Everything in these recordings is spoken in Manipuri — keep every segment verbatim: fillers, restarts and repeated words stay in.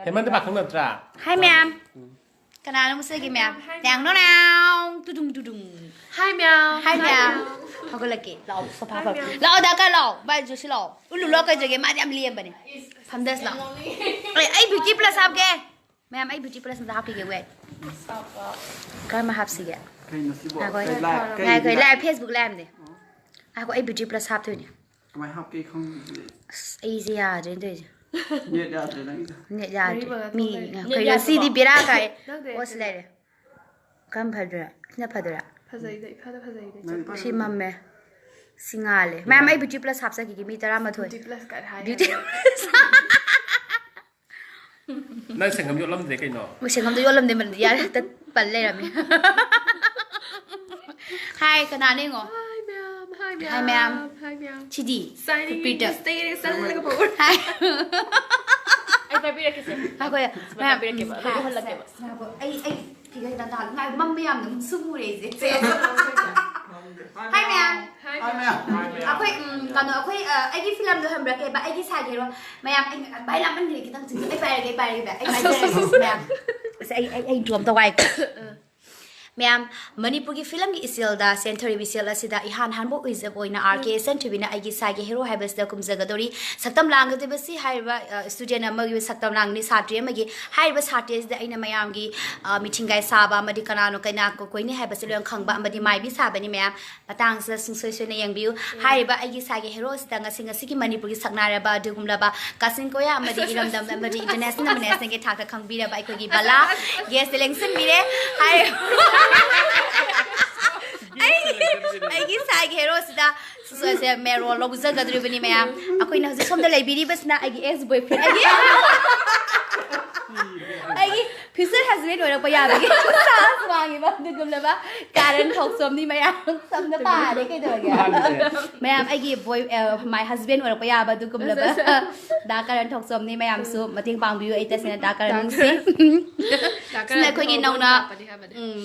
ꯍꯦꯃꯟꯗ ꯄꯥꯈꯪ ꯅꯠꯇ꯭ꯔꯥ? ꯍꯥꯏ ꯃꯌꯥꯝ꯫ ꯀꯅꯥꯅꯣ ꯃꯨꯁꯛꯒꯤ ꯃꯌꯥꯝ? ꯇꯦꯡ ꯅꯣ ꯅꯥꯎ ꯇꯨꯗꯨꯡ ꯇꯨꯗꯨꯡ꯫ ꯍꯥꯏ ꯃꯌꯥꯝ꯫ ꯍꯥꯏ ꯃꯌꯥꯝ꯫ ꯍꯧꯒꯠꯂꯛꯀꯦ ꯂꯥꯛꯑꯣ ꯁꯣꯐꯥ ꯍꯥꯏ ꯐꯝ ꯃꯌꯥꯝ꯫ ꯂꯥꯛꯑꯣ ꯗꯔꯀꯥꯔ ꯂꯥꯛꯑꯣ ꯚꯥꯏ ꯖꯣꯁꯤ ꯂꯥꯛꯑꯣ ꯎꯜꯂꯨ ꯂꯥꯛꯑꯣ ꯀꯩꯗꯧꯒꯦ ꯃꯥꯗꯤ ꯌꯥꯝ ꯂꯦꯝꯕꯅꯦ꯫ ꯐꯝꯗꯁ ꯂꯥꯛꯑꯣ꯫ ꯑꯩ ꯑꯩ ꯕ꯭ꯌꯨꯇꯤ ꯄ꯭ꯂꯁ ꯍꯥꯞꯀꯦ꯫ ꯃꯌꯥꯝ ꯑꯩ ꯕ꯭ꯌꯨꯇꯤ ꯄ꯭ꯂꯁ ꯑꯝꯇ ꯍꯥꯞꯈꯤꯒꯦ ꯋꯦꯠ꯫ ꯀꯔꯝꯕ ꯍꯥꯞꯁꯤꯒꯦ? ꯀꯩꯅꯣ ꯁꯤꯕꯣ? ꯉꯥꯏꯈꯣ ꯀꯩ ꯂꯥꯏ- ꯀꯩ ꯉꯥꯏꯈꯣ ꯂꯥꯏ- ꯂꯥꯏ ꯐꯦꯁꯕꯨꯛ ꯂꯥꯏꯝꯅꯦ꯫ ꯉꯥꯏꯈꯣ ꯑꯩ ꯕ꯭ꯌꯨꯇꯤ ꯄ꯭ꯂꯁ ꯍꯥꯞꯇꯣꯏꯅꯦ꯫ ꯀꯃꯥꯏꯅ ꯍꯥꯞꯀꯦ ꯈꯪꯗꯦ꯫ ꯑꯁ ꯑꯩꯁꯦ ꯌꯥꯗ꯭ꯔꯦꯅ ꯇꯧꯔꯤꯁꯦ꯫ ꯅꯦꯠ ꯌꯥꯗ꯭ꯔꯦ ꯅꯪꯒꯤꯗꯣ꯫ ꯅꯦꯠ ꯌꯥꯗ꯭ꯔꯦ ꯋꯥꯔꯤ ꯃꯉꯥ ꯃꯤ ꯊꯣꯛ ꯂꯩꯔꯦ꯫ ꯀꯩꯅꯣ ꯁꯤꯗꯤ ꯕꯦꯔꯥ ꯀꯥꯏ꯫ ꯅꯪꯗꯤ ꯑꯣꯁ ꯂꯩꯔꯦ꯫ ꯀꯔꯝ ꯐꯗꯣꯏꯔꯥ? ꯁꯤꯅ ꯐꯗꯣꯏꯔꯥ? ꯐꯖꯩꯗ ꯏꯐꯗ ꯐꯖꯩꯗ ꯅꯪ ꯏꯆꯝ꯫ ꯁꯤ ꯃꯝꯃꯦ꯫ ꯁꯤ ꯉꯥꯜꯂꯦ꯫ ꯃꯌꯥꯝ ꯑꯩ ꯕ꯭ꯌꯨꯇꯤ ꯄ꯭ꯂꯁ ꯍꯥꯞꯆꯈꯤꯒꯦ ꯃꯤ ꯇꯔꯥꯃꯥꯊꯣꯏ꯫ ꯕ꯭ꯌꯨꯇꯤ ꯄ꯭ꯂꯁ ꯀꯥꯏ ꯍꯥꯏ꯫ ꯕ꯭ꯌꯨꯇꯤ ꯅꯪ ꯁꯪꯒꯝ ꯌꯣꯠꯂꯝꯗ꯭ꯔꯦ ꯀꯩꯅꯣ? ꯁꯦꯡꯒꯝꯗꯣ ꯌꯣꯜꯂꯝꯗꯦ ꯃꯅꯤꯗꯤ ꯌꯥꯔꯦ ꯍꯦꯛꯇ ꯄꯜ ꯂꯩꯔꯝꯃꯦ꯫ ꯍꯥꯏ ꯀꯅꯥꯅꯦ ꯌꯦꯡꯉꯣ꯫ ꯍꯥꯏ ꯃꯌꯥꯝ ꯍꯥꯏ ꯍꯥꯏ ꯃꯌꯥꯝ꯫ ꯍꯥꯏ ꯃꯌꯥꯝ꯫ ꯁꯤꯗꯤ ꯁꯥꯏꯅꯤꯡ ꯄꯤꯇꯔ꯫ ꯁꯇꯦꯔꯤꯡ ꯆꯠꯂꯒ ꯄꯣꯛꯎꯔ꯫ ꯍꯥꯏ꯫ ꯑꯩ ꯄꯥꯏꯕꯤꯔꯛꯀꯦꯁꯦ꯫ ꯑꯩꯈꯣꯏ ꯃꯌꯥꯝ ꯄꯤꯔꯛꯀꯦꯕ ꯑꯗꯨ ꯎꯍꯜꯂꯛꯀꯦꯕ꯫ ꯉꯥꯏꯈꯣ, ꯑꯩ ꯑꯩ ꯐꯤꯒꯔ ꯈꯤꯇꯪ ꯇꯥꯍꯜꯂꯨ꯫ ꯉꯥꯏꯈꯣ ꯃꯝꯕ ꯌꯥꯝꯅ ꯑꯃꯨꯛ ꯁꯨꯝ ꯎꯔꯦ ꯑꯩꯁꯦ꯫ ꯍꯥꯏ ꯃꯌꯥꯝ꯫ ꯍꯥꯏ ꯃꯌꯥꯝ꯫ ꯑꯩꯈꯣꯏ ꯎꯝ, ꯀꯩꯅꯣ ꯑꯩꯈꯣꯏ ꯑ, ꯑꯩꯒꯤ ꯐꯤꯂꯝꯗꯣ ꯍꯟꯕ꯭ꯔꯥ ꯀꯩꯕ ꯑꯩꯒꯤ ꯁꯥꯏꯒꯤ ꯍꯦꯔꯣ ꯃꯌꯥꯝ ꯑꯩ ꯚꯥꯏ ꯂꯥꯞꯃꯟꯈ꯭ꯔꯦ ꯈꯤꯇꯪ ꯆꯤꯡ ꯑꯩ ꯄꯥꯏꯔꯒꯦ ꯑꯩ ꯄꯥꯏꯔꯒꯦ ꯚꯥꯏ ꯑꯩ ꯄꯥꯏꯖꯔꯒꯦ ꯃꯌꯥꯝ꯫ ꯑꯁ ꯑꯩ ꯑꯩ ꯑꯩ ꯏꯟꯇ꯭ꯔꯣ ꯑꯝꯇ ꯋꯥꯏꯀꯣ꯫ ꯃꯌꯥꯝ ꯃꯅꯤꯄꯨꯔꯒꯤ ꯐꯤꯂꯝꯒꯤ ꯏꯆꯦꯜꯗ ꯆꯦꯟꯊꯔꯤꯕ ꯏꯆꯦꯜ ꯑꯁꯤꯗ ꯏꯍꯥꯟ ꯍꯥꯟꯕ ꯑꯣꯏꯖꯕ ꯑꯣꯏꯅ ꯑꯥꯔ ꯀꯦ ꯑꯦꯁ ꯑꯦꯟ ꯊꯣꯏꯕꯤꯅ ꯑꯩꯒꯤ ꯁꯥꯏꯒꯤ ꯍꯦꯔꯣ ꯍꯥꯏꯕꯁꯤꯗ ꯀꯨꯝꯖꯒꯗꯧꯔꯤ꯫ ꯁꯛꯇꯝ ꯂꯥꯡꯒꯗꯧꯔꯤꯕꯁꯤ ꯍꯥꯏꯔꯤꯕ ꯑ, ꯁ꯭ꯇꯨꯗꯦꯟ ꯑꯃꯒꯤ ꯁꯛꯇꯝ ꯂꯥꯡꯒꯅꯤ ꯁꯥꯇ꯭ꯔꯤ ꯑꯃꯒꯤ꯫ ꯍꯥꯏꯔꯤꯕ ꯁꯥꯇ꯭ꯔꯤ ꯑꯁꯤꯗ ꯑꯩꯅ ꯃꯌꯥꯝꯒꯤ ꯑ, ꯃꯤꯊꯤꯡꯒꯥꯏ ꯁꯥꯕ ꯑꯃꯗꯤ ꯀꯅꯥꯅꯣ ꯀꯩꯅꯥ ꯀꯣꯏꯅꯤ ꯍꯥꯏꯕꯁꯤ ꯂꯣꯏꯅ ꯈꯪꯕ ꯑꯃꯗꯤ ꯃꯥꯏꯕꯤ ꯁꯥꯕꯅꯤ ꯃꯌꯥꯝ꯫ ꯃꯇꯥꯡꯁꯤꯗ ꯁꯨꯡꯁꯣꯏ ꯁꯣꯏꯅ ꯌꯦꯡꯕꯤꯌꯨ꯫ ꯍꯥꯏꯔꯤꯕ ꯑꯩꯒꯤ ꯁꯥꯏꯒꯤ ꯍꯦꯔꯣꯁꯤꯗ ꯉꯁꯤ ꯉꯁꯤꯒꯤ ꯃꯅꯤꯄꯨꯔꯒꯤ ꯁꯛꯅꯥꯏꯔꯕ ꯑꯗꯨꯒꯨꯝꯂꯕ ꯀꯥꯆꯤꯟ ꯀꯣꯌꯥ ꯑꯃꯗꯤ ꯏꯔꯝꯗꯝ ꯑꯃꯗꯤ ꯏꯟꯇꯔꯅꯦꯁꯅꯦꯜ ꯏꯟꯇꯔꯅꯦꯁꯅꯦꯜꯒꯤ ꯊꯥꯛꯇ ꯈꯪꯕꯤꯔꯕ ꯑꯩꯈꯣꯏꯒꯤ ꯕꯂꯥ ꯒꯦꯁꯇ ꯂꯦꯡꯁꯤꯟꯕꯤꯔꯦ꯫ ꯍꯥꯏꯔꯤꯕ ꯑꯩꯒꯤ ꯑꯩꯒꯤ ꯁꯥꯏꯒꯤ ꯍꯦꯔꯣꯁꯤꯗ ꯁꯦ ꯃꯦꯔꯣ ꯂꯧꯖꯒꯗꯧꯔꯤꯕꯅꯤ ꯃꯌꯥꯝ꯫ ꯑꯩꯈꯣꯏꯅ ꯍꯧꯖꯤꯛ ꯁꯣꯝꯗ ꯂꯩꯕꯤꯔꯤꯕꯁꯤꯅ ꯑꯩꯒꯤ ꯑꯦꯛꯁ ꯕꯣꯏ ꯐ꯭ꯔꯦꯟ ꯑꯩꯒꯤ ꯑꯩꯒꯤ ꯐ꯭ꯌꯨꯆꯔ ꯍꯁꯕꯦꯟ ꯑꯣꯏꯔꯛꯄ ꯌꯥꯕꯒꯤ ꯆꯥꯟꯁ ꯋꯥꯡꯉꯤꯕ ꯑꯗꯨꯒꯨꯝꯂꯕ ꯀꯥꯔꯟ ꯊꯧꯆꯣꯝꯅꯤ ꯃꯌꯥꯝ꯫ ꯁꯝꯅ ꯄꯥꯔꯦ ꯀꯩꯗꯧꯔꯒꯦ? ꯃꯌꯥꯝ ꯑꯩꯒꯤ ꯕꯣꯏ ꯃꯥꯏ ꯍꯁꯕꯦꯟ ꯑꯣꯏꯔꯛꯄ ꯌꯥꯕ ꯑꯗꯨꯒꯨꯝꯂꯕ ꯗꯥ ꯀꯥꯔꯟ ꯊꯧꯆꯣꯝꯅꯤ ꯃꯌꯥꯝꯁꯨ ꯃꯇꯦꯡ ꯄꯥꯡꯕꯤꯌꯨ ꯑꯩ ꯇꯁꯦꯡꯅ ꯗꯥ ꯀꯥꯔꯟ ꯅꯨꯡꯁꯤ꯫ ꯁꯤꯅ ꯑꯩꯈꯣꯏꯒꯤ ꯅꯧꯅ ꯎꯝ,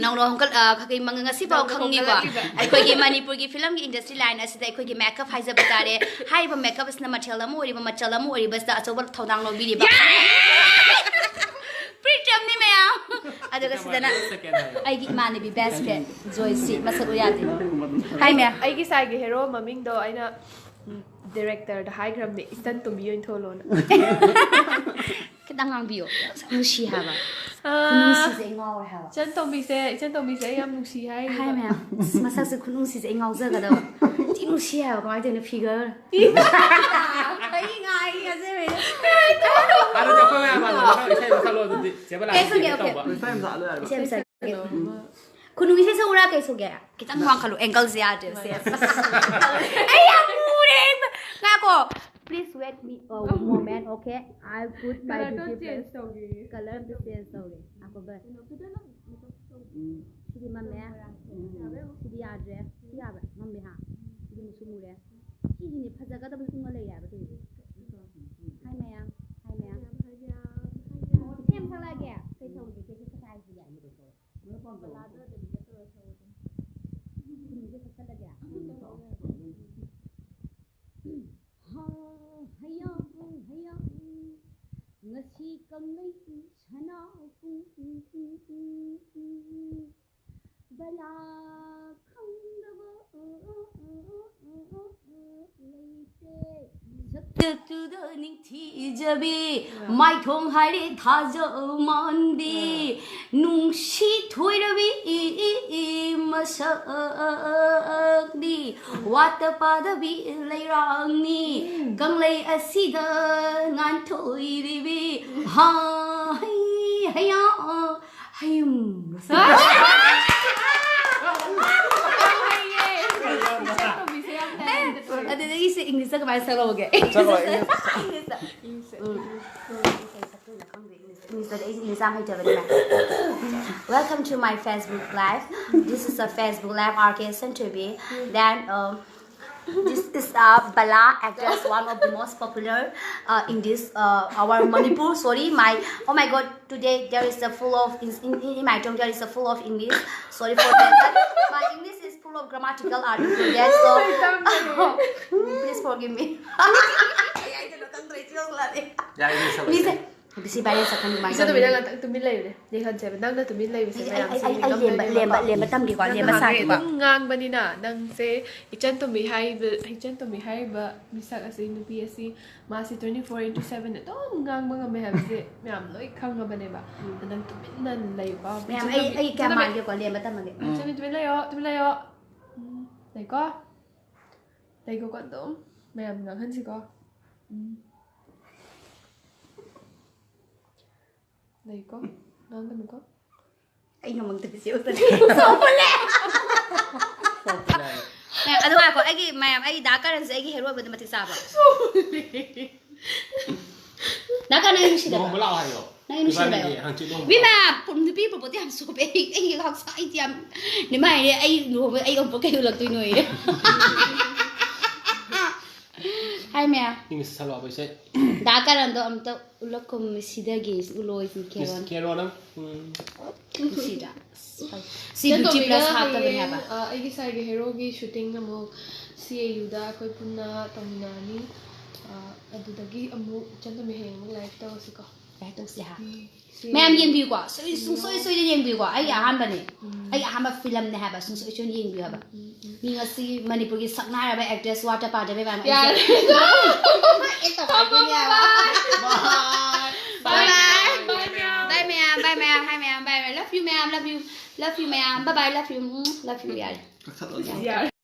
ꯅꯧꯅ ꯍꯣꯡꯒꯠ ꯑ, ꯈꯒꯩ ꯃꯪ- ꯉꯁꯤꯐꯥꯎ ꯅꯧꯅ ꯈꯪꯉꯤꯀꯣ ꯍꯣꯡꯒꯠꯂꯛꯂꯤꯕ꯫ ꯑꯩꯈꯣꯏꯒꯤ ꯃꯅꯤꯄꯨꯔꯒꯤ ꯐꯤꯂꯝꯒꯤ ꯏꯟꯗꯁꯇ꯭ꯔꯤ ꯂꯥꯏꯟ ꯑꯁꯤꯗ ꯑꯩꯈꯣꯏꯒꯤ ꯃꯦꯀꯞ ꯍꯥꯏꯖꯕ ꯇꯥꯔꯦ꯫ ꯍꯥꯏꯔꯤꯕ ꯃꯦꯀꯞ ꯑꯁꯤꯅ ꯃꯊꯦꯜ ꯑꯃ ꯑꯣꯏꯔꯤꯕ ꯃꯆꯜ ꯑꯃ ꯑꯣꯏꯔꯤꯕꯁꯤꯗ ꯑꯆꯧꯕ ꯊꯧꯗꯥꯡ ꯂꯧꯕꯤꯔꯤꯕ ꯑꯗꯨꯒ ꯁꯤꯗꯅ ꯑꯩꯒꯤ ꯏꯃꯥꯟꯅꯕꯤ best friend ꯖꯣꯏꯁꯤ, ꯃꯁꯛ ꯎ ꯌꯥꯗꯦ꯫ Hi ma'am. ꯑꯩꯒꯤ ꯁꯥꯏꯒꯤ ꯍꯦꯔꯣ ꯃꯃꯤꯡꯗꯣ ꯑꯩꯅ ꯗꯤꯔꯦꯛꯇꯔꯗ ꯍꯥꯏꯈ꯭ꯔꯕꯅꯦ, ꯏꯆꯟ ꯇꯣꯝꯕꯤ ꯑꯣꯏꯅ ꯊꯣꯜꯂꯣꯅ꯫ ꯈꯤꯇꯪ ꯉꯥꯡꯕꯤꯌꯣ, ꯌꯥꯝ ꯅꯨꯡꯁꯤ ꯍꯥꯏꯕ꯫ ꯈꯨꯅꯨꯡꯁꯤꯁꯦ ꯑꯩ ꯉꯥꯎꯔꯦ ꯍꯥꯏꯕ꯫ ꯏꯆꯟ ꯇꯣꯝꯕꯤꯁꯦ, ꯏꯆꯟ ꯇꯣꯝꯕꯤꯁꯦ ꯑꯩ ꯌꯥꯝ ꯅꯨꯡꯁꯤ ꯍꯥꯏꯔꯤꯕ꯫ Hi ma'am. ꯑꯁ, ꯃꯁꯛꯁꯦ ꯈꯨꯅꯨꯡꯁꯤꯁꯦ ꯑꯩ ꯉꯥꯎꯖꯒꯗꯕ꯫ ꯊꯤ ꯅꯨꯡꯁꯤ ꯍꯥꯏꯕ, ꯀꯃꯥꯏꯅ ꯇꯧꯔꯤꯅꯣ figure? ꯑꯩ ꯉꯥꯏꯒꯦ ꯑꯁꯦꯡꯕꯩ꯫ ꯑꯗꯨꯗꯤ ꯑꯩꯈꯣꯏ ꯃꯌꯥꯝ ꯃꯥꯟꯅꯕ ꯏꯁꯩ ꯑꯃ ꯁꯛꯂꯣ ꯑꯗꯨꯗꯤ꯫ ꯆꯦ ꯕꯂꯥ, Okay, okay, ꯏꯁꯩ okay. ꯇꯧꯕ꯫ ꯏꯁꯩ ꯑꯃ ꯁꯛꯑ ꯂꯣꯏꯔꯦ꯫ ꯏꯁꯩ ꯑꯃ ꯁꯛꯀꯦ꯫ ꯈꯨꯅꯨꯡ ꯏꯁꯩ ꯁꯛꯎꯔꯥ ꯀꯩ ꯁꯛꯀꯦ? ꯈꯤꯇꯪ ꯋꯥꯡꯈꯠꯂꯨ, angle ꯁꯦ ꯌꯥꯗ꯭ꯔꯦ꯫ ꯁꯦ꯫ ꯑꯩ ꯌꯥꯝ ꯃꯨꯔꯦ꯫ ꯉꯥꯏꯈꯣ꯫ Please wait me a moment, okay? I put my Color ꯗꯣ beauty change first. ꯇꯧꯒꯦ꯫ Color ꯑꯝꯇ change ꯇꯧꯒꯦ꯫ ꯉꯥꯏꯈꯣ, ꯕ-, ꯁꯤꯗꯤ ꯃꯝꯃꯦ꯫ ꯁꯤꯗꯤ ꯌꯥꯗ꯭ꯔꯦ꯫ ꯁꯤ ꯌꯥꯕ꯭ꯔꯥ? ꯃꯝꯃꯦ ꯍꯥ? ꯁꯤꯗꯤ ꯃꯨꯁꯨ ꯃꯨꯔꯦ꯫ ꯁꯤꯁꯤꯅꯦ ꯐꯖꯒꯗꯕ ꯎꯪꯉ ꯂꯩꯔꯦ ꯍꯥꯏꯕ ꯇꯧꯔꯤꯁꯦ꯫ Hi ꯃꯌꯥꯝ꯫ Hi ꯃꯌꯥꯝ꯫ ꯏꯁꯩ ꯑꯃ ꯁꯛꯂꯛꯑꯒꯦ꯫ ꯀꯩ ꯁꯛꯎꯒꯦ? ꯀꯩ ꯁꯛꯀꯦ ꯍꯥꯏꯁꯤꯒꯦ? ꯕꯂꯥꯗꯣ ꯑꯗꯨꯝ ꯆꯠꯇꯧꯔ ꯁꯛꯑꯣ ꯑꯗꯨꯝ꯫ ꯈꯨꯅꯨꯡꯁꯦ ꯁꯛꯆꯜꯂꯒꯦ꯫ ꯍꯥ, ꯍꯌꯥ, ꯍꯌꯥ, ꯉꯁꯤ ꯀꯪꯂꯩ ꯁꯅꯥ ꯕꯂꯥ ꯈꯪꯗꯕ ꯂꯩꯇꯦ꯫ ꯁꯛꯇꯛꯇꯨꯗ ꯅꯤꯡꯊꯤꯖꯕꯤ, ꯃꯥꯏꯊꯣꯡ ꯍꯥꯏꯔꯦ ꯊꯥꯖ ꯃꯥꯟꯕꯤ, ꯅꯨꯡꯁꯤ ꯊꯣꯏꯔꯕꯤ ꯃꯁꯛꯅꯤ, ꯋꯥꯠꯇ ꯄꯥꯗꯕꯤ ꯂꯩꯔꯥꯡꯅꯤ, ꯀꯪꯂꯩ ꯑꯁꯤꯗ ꯉꯥꯟꯊꯣꯏꯔꯤꯕꯤ꯫ ꯍꯥ, ꯍꯩ, ꯍꯩꯌꯥ, ꯍꯌꯨꯝ꯫ ꯑꯗꯨꯗꯒꯤ ꯁꯤ English ꯇ ꯀꯃꯥꯏꯅ ꯁꯛꯂꯛꯎꯒꯦ? ꯆꯠꯂꯣ, English. English ꯇ꯫ ꯎꯝ꯫ ꯏꯪꯂꯤꯁꯇꯗꯤ ꯑꯩꯁꯦ ꯏꯪꯂꯤꯁ ꯌꯥꯝ ꯍꯩꯇꯕꯅꯤꯅ꯫ Welcome to my Facebook live. This is a Facebook live, R K Santobi. Then, um, this is uh, Bala, actress, one of the most popular uh, in this uh, our Manipur. Sorry, my, oh my God, today there is a full of in, in, in my tongue there is a full of English. Sorry for that. But my English is full of grammatical article there, so please forgive me. ꯌꯥꯏ, English ꯁꯛꯂꯛꯑꯣ꯫ ꯃꯤꯁꯦ ꯁꯤ viral ꯆꯠꯈ꯭ꯔꯅꯤ ꯀꯃꯥꯏꯅ ꯏꯆꯟ ꯇꯣꯝꯕꯤ, ꯅꯪ ꯇꯧꯅꯤ? ꯉꯥꯛꯇꯪ ꯇꯨꯃꯤꯟ ꯂꯩꯌꯨꯅꯦ꯫ ꯂꯦꯡꯍꯟꯁꯦꯕ꯫ ꯅꯪꯅ ꯇꯨꯃꯤꯟ ꯂꯩꯕꯁꯦ ꯑꯩ- ꯃꯌꯥꯝꯁꯦ ꯑꯩ- ꯑꯩ ꯌꯦꯡꯉꯝꯗꯣꯏꯅꯦꯕꯀꯣ꯫ ꯂꯦꯝꯕ- ꯂꯦꯝꯕ ꯇꯝꯒꯦꯀꯣ, ꯅꯪ ꯂꯦꯝꯕ ꯉꯥꯡꯉꯦ ꯁꯥꯒꯦꯀꯣ꯫ ꯑꯗꯨꯝ ꯉꯥꯡꯕꯅꯤꯅ ꯅꯪꯁꯦ ꯏꯆꯟ ꯇꯣꯝꯕꯤ ꯍꯥꯏꯕ, ꯏꯆꯟ ꯇꯣꯝꯕꯤ ꯍꯥꯏꯔꯤꯕ ꯃꯤꯁꯛ ꯑꯁꯤ, ꯅꯨꯄꯤ ꯑꯁꯤ, ꯃꯥꯁꯤ twenty four into seven ꯑꯗꯨꯝ ꯉꯥꯡꯕ ꯉꯝꯃꯦ ꯍꯥꯏꯕꯁꯦ ꯃꯌꯥꯝ ꯂꯣꯏ ꯈꯪꯉꯕꯅꯦꯕ꯫ ꯑꯗꯣ ꯅꯪ ꯇꯨꯃꯤꯟꯅ ꯂꯩꯌꯨꯀꯣ꯫ ꯃꯌꯥꯝ ꯏꯆꯟ ꯑꯩ ꯇꯣꯝꯕꯤ, ꯑꯩ ꯀꯌꯥ ꯏꯆꯟ ꯇꯣꯝꯕꯤ, ꯉꯥꯡꯒꯦꯀꯣ, ꯂꯦꯝꯕ ꯇꯝꯃꯒꯦ꯫ ꯏꯆꯟ ꯇꯣꯝꯕꯤ ꯇꯨꯃꯤꯟ ꯂꯩꯌꯣ, ꯇꯨꯃꯤꯟ ꯂꯩꯌꯣ꯫ ꯎꯝ, ꯂꯩꯀꯣ? ꯂꯩꯀꯣꯀꯣ ꯑꯗꯨꯝ꯫ ꯃꯌꯥꯝ ꯉꯥꯡꯍꯟꯁꯤꯀꯣ꯫ ꯎꯝ꯫ ꯂꯩꯀꯣ? ꯉꯥꯡꯒꯅꯨꯀꯣ꯫ ꯑꯩ ꯉꯝꯃꯛꯇꯕꯁꯦ ꯎꯠꯄꯅꯦ꯫ ꯁꯣꯛꯄꯅꯦ꯫ ꯃꯌꯥꯝ, ꯑꯗꯨ ꯉꯥꯏꯈꯣ, ꯑꯩꯒꯤ ꯃꯌꯥꯝ, ꯑꯩ ꯗꯥ ꯀꯔꯟꯁꯦ ꯑꯩꯒꯤ ꯍꯦꯔꯣ ꯑꯣꯏꯕꯗ ꯃꯇꯤꯛ ꯆꯥꯕ꯫ ꯗꯥ ꯀꯔꯟ, ꯑꯩ ꯅꯨꯡꯁꯤꯗꯕ꯫ ꯂꯨꯍꯣꯡꯕ ꯂꯥꯛꯑꯣ ꯍꯥꯏꯌꯣ꯫ ꯅꯪ ꯅꯨꯡꯁꯤꯗꯕ꯫ ꯏꯕꯥꯅꯤꯒꯤ ꯍꯪꯆꯤꯠ ꯂꯨꯍꯣꯡꯕ꯫ ꯏꯕꯦꯝꯃ, ꯄꯨ-, ꯅꯨꯄꯤ ꯄ꯭ꯔꯣꯄꯔꯇꯤ ꯌꯥꯝ ꯁꯣꯛꯄꯦ꯫ ꯑꯩ, ꯑꯩꯒꯤ ꯍꯛꯆꯥꯡ ꯑꯩꯗꯤ ꯌꯥꯝ ꯅꯨꯡꯉꯥꯏꯔꯦ꯫ ꯑꯩ ꯂꯨꯍꯣꯡꯕ ꯑꯩ ꯑꯃꯨꯛ ꯀꯩ ꯎꯠꯂꯛꯇꯣꯏꯅꯣꯌꯦ꯫ ꯍꯥꯏ ꯃꯌꯥꯝ꯫ ꯏꯪꯂꯤꯁ ꯁꯥꯂꯣ ꯑꯩꯈꯣꯏꯁꯦ꯫ ꯗꯥ ꯀꯔꯟꯗꯣ ꯑꯝꯇ ꯎꯠꯂꯛꯀꯨꯝ ꯁꯤꯗꯒꯤ ꯎꯠꯂꯣꯏꯁꯤ ꯃꯤꯁ ꯀꯦꯔꯣꯟ꯫ ꯀꯦꯔꯣꯟ ꯅꯪ꯫ ꯎꯝ꯫ ꯅꯨꯡꯁꯤꯗ꯭ꯔꯥ? ꯁꯤ ꯏꯆꯟ beauty ꯇꯣꯝꯕꯤꯒ plus ꯍꯥꯞꯇꯕꯅꯦ ꯍꯌꯦꯡ, ꯍꯥꯏꯕ꯫ ꯑ, ꯑꯩꯒꯤ ꯁꯥꯏꯒꯤ ꯍꯦꯔꯣꯒꯤ shooting ꯑꯃꯨꯛ C A U ꯗ ꯑꯩꯈꯣꯏ ꯄꯨꯟꯅ ꯇꯧꯃꯤꯟꯅꯔꯅꯤ꯫ ꯑ, ꯑꯗꯨꯗꯒꯤ ꯑꯃꯨꯛ ꯏꯆꯟ ꯇꯣꯝꯕꯤ ꯍꯌꯦꯡ ꯑꯃꯨꯛ live ꯇꯧꯔꯁꯤꯀꯣ꯫ ꯀꯩ ꯇꯧꯁꯤ ꯍꯥ? ꯎꯝ, C A U ꯃꯌꯥꯝ ꯌꯦꯡꯕꯤꯌꯨꯀꯣ, ꯁꯨꯡꯁꯣꯏ ꯁꯨꯡꯁꯣꯏ ꯁꯣꯏꯗꯅ ꯌꯦꯡꯕꯤꯌꯨꯀꯣ꯫ ꯑꯩꯒꯤ ꯑꯍꯥꯟꯕꯅꯦ꯫ ꯎꯝ. ꯑꯩꯒꯤ ꯑꯍꯥꯟꯕ filmꯅꯦ ꯍꯥꯏꯕ, ꯁꯨꯡꯁꯣꯏ ꯁꯣꯏꯗꯅ ꯌꯦꯡꯕꯤꯌꯨ ꯍꯥꯏꯕ꯫ ꯎꯝ, ꯎꯝ. ꯃꯤ ꯉꯁꯤ ꯃꯅꯤꯄꯨꯔꯒꯤ ꯁꯛꯅꯥꯏꯔꯕ actress ꯋꯥꯇ ꯄꯥꯗꯕ ꯏꯕꯥꯅꯤ ꯌꯥꯔꯦ꯫ ꯑꯦ ꯇꯧꯈꯥꯏꯗꯣꯏꯅꯦ ꯍꯥꯏꯕ꯫ Bye, bye, bye, ꯃꯌꯥꯝ. Bye ꯃꯌꯥꯝ, bye ꯃꯌꯥꯝ, hi ꯃꯌꯥꯝ, bye bye, love you ꯃꯌꯥꯝ, love you, love you ꯃꯌꯥꯝ, bye bye, love you, um, love you ꯌꯥꯔꯦ꯫ ꯀꯛꯊꯠꯂꯣ꯫ ꯌꯥꯔꯦ꯫